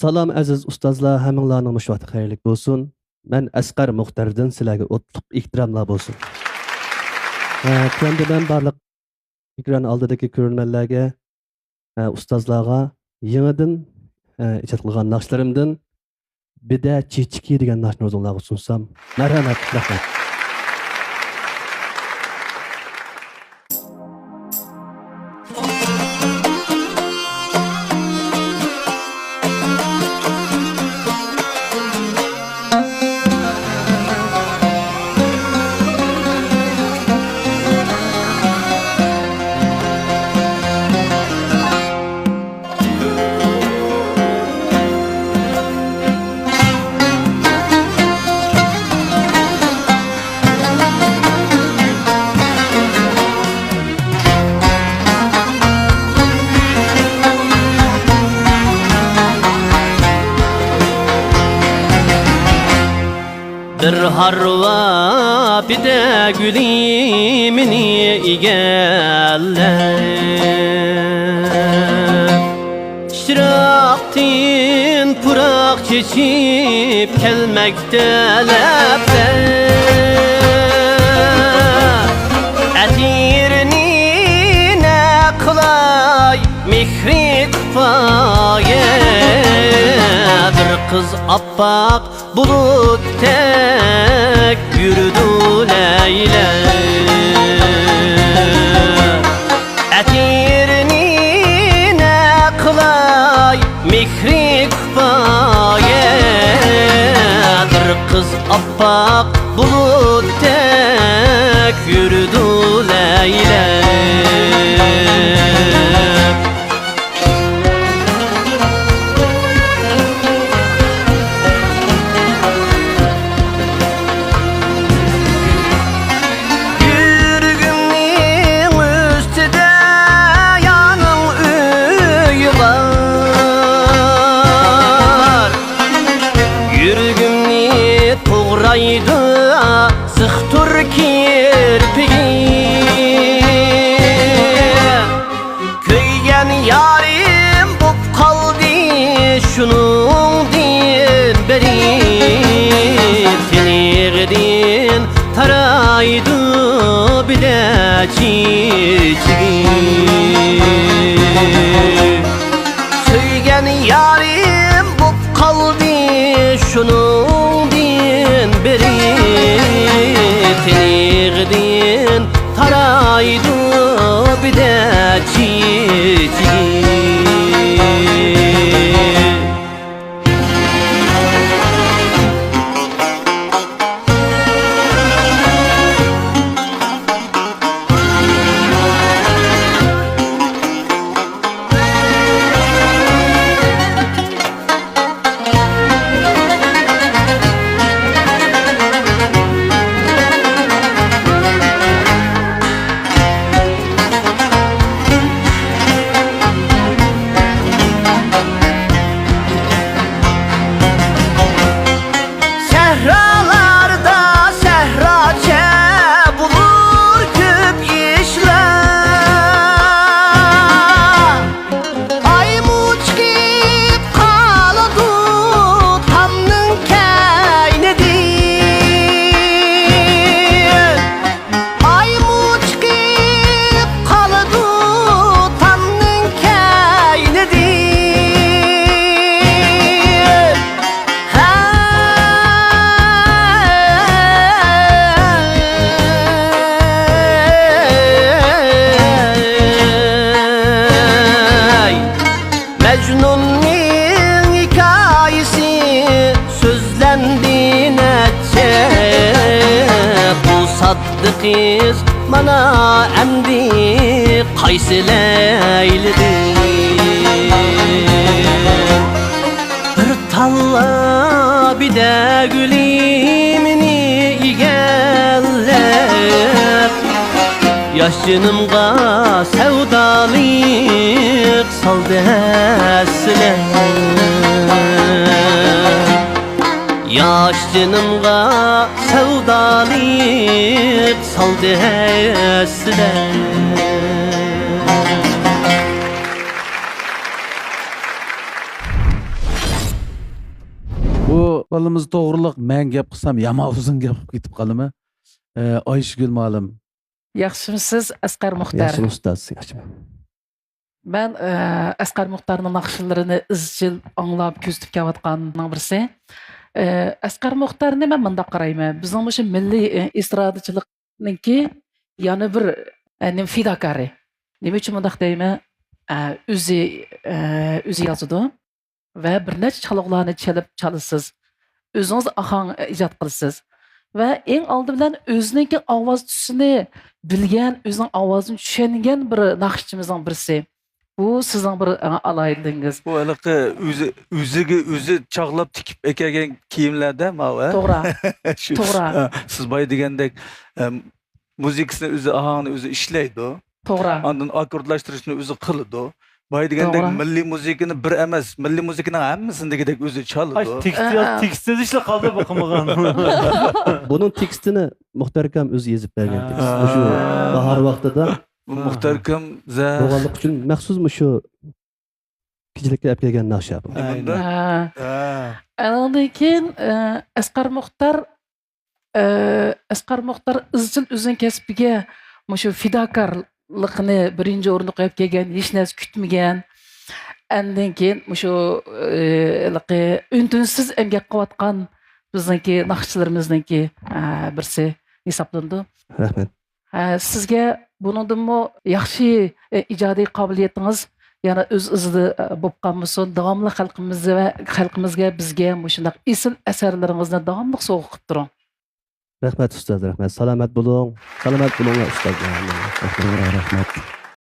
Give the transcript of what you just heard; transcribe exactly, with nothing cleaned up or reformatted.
سالام ئەزىز ئۇستازلار، ھەممىڭلارنىڭ مۇشۇ ۋاقتى خەيرلىك بولسۇن. مەن ئەسقەر مۇختەردىن سىلەرگە ئوتلۇق ئېھتىراملار بولسۇن. ئە، تۆۋەندە مەن بارلىق ئېكران ئالدىدىكى كۆرۈرمەنلەرگە، ئە، ئۇستازلارغا يېڭىدىن، ئە، ئىجاد قىلغان ناخشىلىرىمدىن بىدە چېچىكى دېگەن ناخشىنى ھۇزۇرلارغا سۇنسام. مەرھەمەت، رەھمەت. بىر ھارۋا بىدە گۈلى مېنى ئىگىلەپ، ئىشراقتىن پۇراق چېچىپ كەلمەكتە لەپلەر. ئەتىرنى نە قىلاي، مېھرى كۇپايە، بىر قىز ئاپئاق بۇلۇتتەك يۈرىدۇ لەيلەپ. ئەتىرنى نە قىلاي، مېھرى كۇپايە، بىر قىز ئاپئاق بۇلۇتتەك يۈرىدۇ لەيلەپ. يۈرىكىمنىڭ ئۈستىدە يارنىڭ ئۆيى بار. يۈرىكىمنى توغرايدۇ زىختۇر كىرپىكى. كۆيگەن يارىم بوپ قالدى شۇنىڭدىن بېرى، تىنىقىدىن تارايدۇ بىدە چېچىكى. سۆيگەن يارىم بوپ قالدى شۇنىڭدىن بېرى، تىنىقىدىن تارايدۇ بىدە چېچىكى. سەھرالاردا سەھراچە بولۇر كۆپ ئىشلار. ئايمۇ چىقىپ قالىدۇ تامنىڭ كەينىدىن. ئايمۇ چىقىپ قالىدۇ تامنىڭ كەينىدىن. ھەي، مەجنۇننىڭ ھېكايىسى سۆزلەندى نەچچە، بۇ ساددا قىز مانا ئەمدى قايسى لەيلىدىن؟ بىر تاللا بىدە گۈلى مېنى ئىگىلەپ، ياش جېنىمغا سەۋدالىق سالدى ھەسسىلەپ. ياش جېنىمغا سەۋدالىق سالدى ھەسسىلەپ. بالىمىز توغرىلىق مەن گەپ قىلسام يامان ئۇزۇن گەپ قىلىپ كېتىپ قالىمەن. ئە، ئايشىگۈل مۇئەللىم. ياخشىمۇسىز، ئەسقەر مۇختار؟ ياخشىمۇ ئۇستاز، ياخشىمۇ. مەن، ئە، ئەسقەر مۇختارنىڭ ناخشىلىرىنى ئىزچىل ئاڭلاپ، كۆزىتىپ كېلىۋاتقاننىڭ بىرسى. ئە، ئەسقەر مۇختارنى مەن مۇنداق قارايمەن. بىزنىڭ مۇشۇ مىللىي، ئە، ئېسترادىچىلىقنىڭكى يەنە بىر، ئە، نېمە، فىداكارى. نېمە ئۈچۈن مۇنداق دەيمەن؟ ئە، ئۆزى، ئە، ئۆزى يازىدۇ. ۋە بىر نەچچە چالغۇلارنى چېلىپ چالىسىز. ئۆزىڭىز ئاھاڭ ئىجاد قىلىسىز. ۋە ئەڭ ئالدى بىلەن ئۆزىنىڭكى ئاۋاز تۈسىنى بىلگەن، ئۆزىنىڭ ئاۋازىنى چۈشەنگەن بىر ناخشىچىمىزنىڭ بىرسى. بۇ سىزنىڭ بىر، ئە، ئالاھىدىلىكىڭىز. بۇ ھېلىقى ئۆزى، ئۆزىگە ئۆزى چاغلاپ تىكىپ ئەكەلگەن كىيىملەردە ماۋۇ، ھە؟ توغرا. شۇ، توغرا. ئە، سىز باي دېگەندەك، ئەم، مۇزىكىسىنى ئۆزى، ئاھاڭنى ئۆزى ئىشلەيدۇ. توغرا. ئاندىن ئاككوردلاشتۇرۇشنى ئۆزى قىلىدۇ. باي دېگەندەك توغرا. مىللىي مۇزىكىنى بىر ئەمەس، مىللىي مۇزىكىنىڭ ھەممىسىنى دېگۈدەك ئۆزى چالىدۇ. تېكىست ياز-، ئە، ئە. تېكىست يېزىشلا قالدى بۇ قىلمىغان. بۇنىڭ تېكىستىنى مۇختەر ئاكام ئۆزى يېزىپ بەرگەن تېكىست. ھە. مۇشۇ باھار ۋاقتىدا بۇ مۇختەر ئاكام زە- بولغانلىقى ئۈچۈن مەخسۇس مۇشۇ كېچىلىككە ئەپ كەلگەن ناخشا بۇ. ئاينى. ھە. ھە. ئاندىن كېيىن، ئە، ئەسقەر مۇختار ئە، ئەسقەر مۇختار ئىزچىل ئۆزىنىڭ كەسپىگە مۇشۇ فىداكارلىقىنى بىرىنچى ئورۇندا قويۇپ كەلگەن، ھېچ نەرسە كۈتمىگەن. ئاندىن كېيىن مۇشۇ، ئە، ھېلىقى ئۈن-تىنسىز ئەمگەك قىلىۋاتقان بىزنىڭكى ناخشىچىلىرىمىزنىڭكى، ئە، بىرسى ھېسابلىنىدۇ. رەھمەت. ئە، سىزگە بۇنىڭدىنمۇ ياخشى، ئە، ئىجادىي قابىلىيىتىڭىز يەنە ئۆز ئىزىدا، ئە، بولۇپ قالمىسۇن. داۋاملىق خەلقىمىزگە ۋە خەلقىمىزگە، بىزگە مۇشۇنداق ئېسىل ئەسەرلىرىڭىزنى داۋاملىق سوۋغا قىلىپ تۇرۇڭ. رەھمەت ئۇستاز، رەھمەت. سالامەت بولۇڭ. سالامەت بولۇڭلار ئۇستاز. رەھمەت.